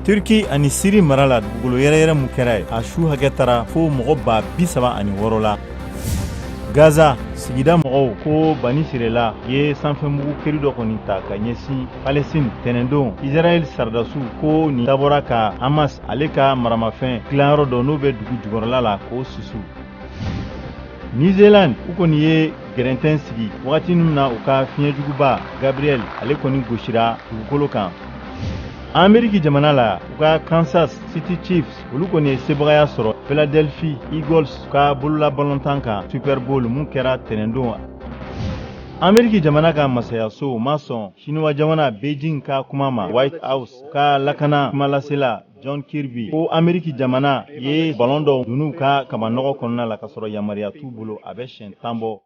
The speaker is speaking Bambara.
Turki ani Siri mara la, dugukolo yɛrɛyɛrɛ mun kɛra yen, a su hakɛ taara fo mɔgɔ 36,000 la. Gaza sigida mɔgɔw ko Bani Sirela ye sanfɛmugu keri dɔ kɔni ta ka ɲɛsin Palestine tɛnɛndon. Israɛl saradasiw ko nin dabɔra ka Hamas ale ka maramafɛn dilanyɔrɔ dɔ, n'o bɛ dugu jukɔrɔla la, k'o susu. New Zealand, u kɔni ye gɛrɛntɛn sigi wagati min na u ka fiɲɛjuguba Gabriel ale kɔni gosira dugukolo kan. Ameriki jamana la, u ka Kansas City Chiefs, olu kɔni ye sebagaya sɔrɔ Philadelphia Eagles ka bolola balontan kan Super Bowl mun kɛra tɛnɛndon. Ameriki jamana ka masayaso ma sɔn Siniwa jamana Beijing ka kuma ma. White House ka lakana kumalasela John Kirby ko Ameriki jamana ye balon dɔ donn'u ka kabanɔgɔ kɔnɔna la ka sɔrɔ yamaruya t'u bolo, a bɛ siɲɛ 10 bɔ.